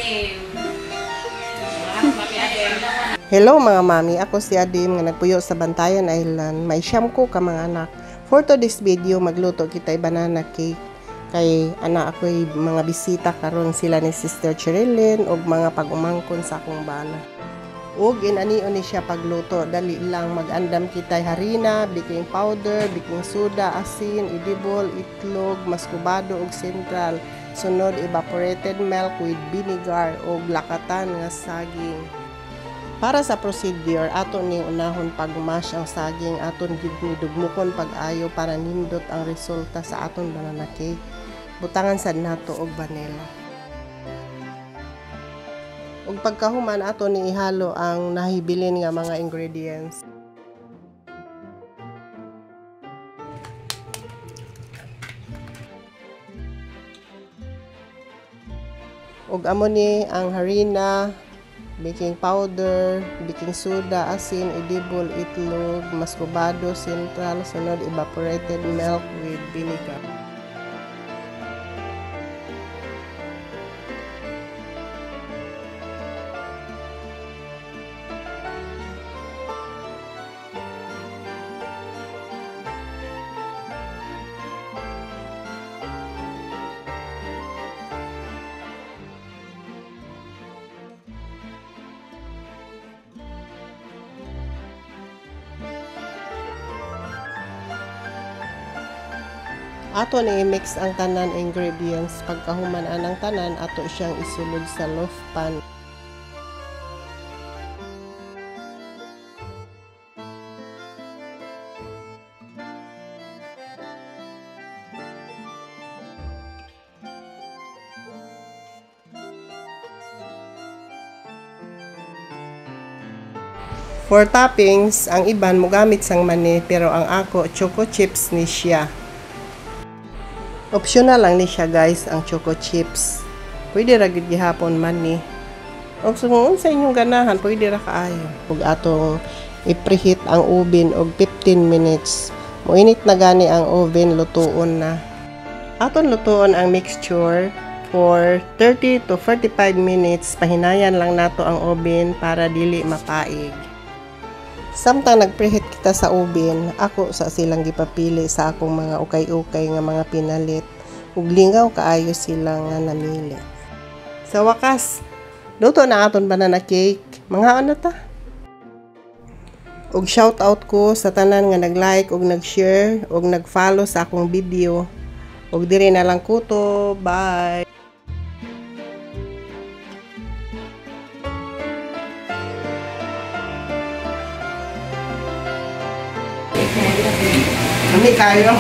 Adim. Mami Adim. Hello mga mami, ako si Adim nga nagpuyo sa Bantayan Island. May siyam ko ka mga anak. For today's video, magluto kita banana cake. Kay ana ako'y mga bisita karon sila ni Sister Cherilyn og mga pag-umangkon sa akong bana. Ug inanion ni siya pagluto, dali lang mag-andam kita'y harina, baking powder, baking soda, asin, edible, itlog, maskubado ug sentral. Sunod evaporated milk with vinegar ug lakatan nga saging. Para sa procedure, ato ning unahon pag-mash ang saging, aton gid ni dugmukon pag-ayo para nindot ang resulta sa aton banana cake. Butangan sad nato og vanilla. Ug pagkahuman ato ni ihalo ang nahibilin nga mga ingredients. Ug amo ni ang harina, baking powder, baking soda, asin, edible, itlog, maskubado, sentral, sunod evaporated milk with vinegar. Ato ni i-mix ang tanan ingredients. Pagkahuman anang tanan, ato siyang isulod sa loaf pan. For toppings, ang iban mogamit sang mani pero ang ako choco chips ni siya. Optional lang ni siya guys ang choco chips. Pwede ra gid gihapon mani. Og kung unsa inyong ganahan, pwede ra kaayo. Ug atong i-preheat ang oven og 15 minutes. Moinit na gani ang oven, lutuon na. Aton lutuon ang mixture for 30 to 45 minutes. Pahinayan lang nato ang oven para dili mapaig. Samtang nagpreheat kita sa oven, ako sa silang gipapili sa akong mga ukay-ukay nga mga pinalit. Ug lingaw kaayo sila nga namili. Sa wakas, luto na aton banana cake. Mangaon na ta. Ug shout out ko sa tanan nga nag-like ug nag-share ug nag-follow sa akong video. Ug diri na lang ko to. Bye. Kami kayo.